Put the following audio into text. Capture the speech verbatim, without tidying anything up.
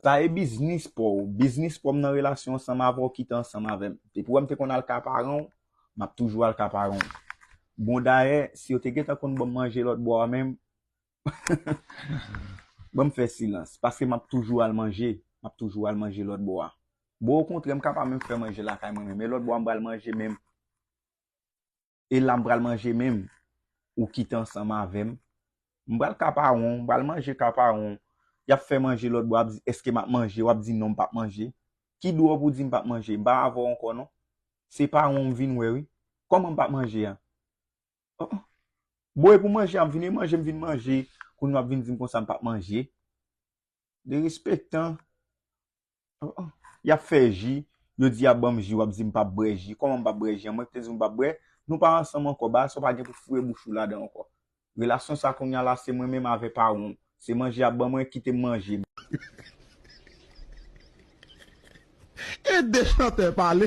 Sa e biznis pa w. Biznis pa w nan relasyon ansanm avè w, kite ansanm avè m. Depi w wè m te konn al ka paran w, m ap toujou al ka paran w. Bon, dayè, si yo te gentan konn ban m manje lòt bò a menm, ban m fè silans. Paske m ap toujou al manje. M ap toujou al manje lòt bò a. Bon, okontrè, m ka pa menm fè manje lakay mwen menm. Men lòt bò a m pral manje menm. E la m pral manje menm. Ou kite ansanm avè m. M pral ka paran w, m pral manje ka paran w. Y ap fè manje lòt bò, ap di, èske m ap manje? W ap di, non, m p ap manje. Ki dwa w pou di m p ap manje? M pa avè w ankò, non. Se paran w m vin wè, wi. Kòman m p ap manje a? Oh, oh. Bon, e pou manje a, m vin e manje, m vin manje. Kounye a w ap vin di m konsa m p ap manje. Derespektan. Oh, oh. Y ap fè ji, yo di y ap ban m ji, w ap di m p ap bwè ji. Kòman m p ap bwè ji an? Mwen ki te di w m p ap bwè, nou pa ansanm ankò, bagay sa w pa gen pou foure bouch ou ladan ankò. Relasyon sa kounye a la, se mwen menm avè paran w. Se manje y ap ban mwen, kite m manje. Ede chantè pale.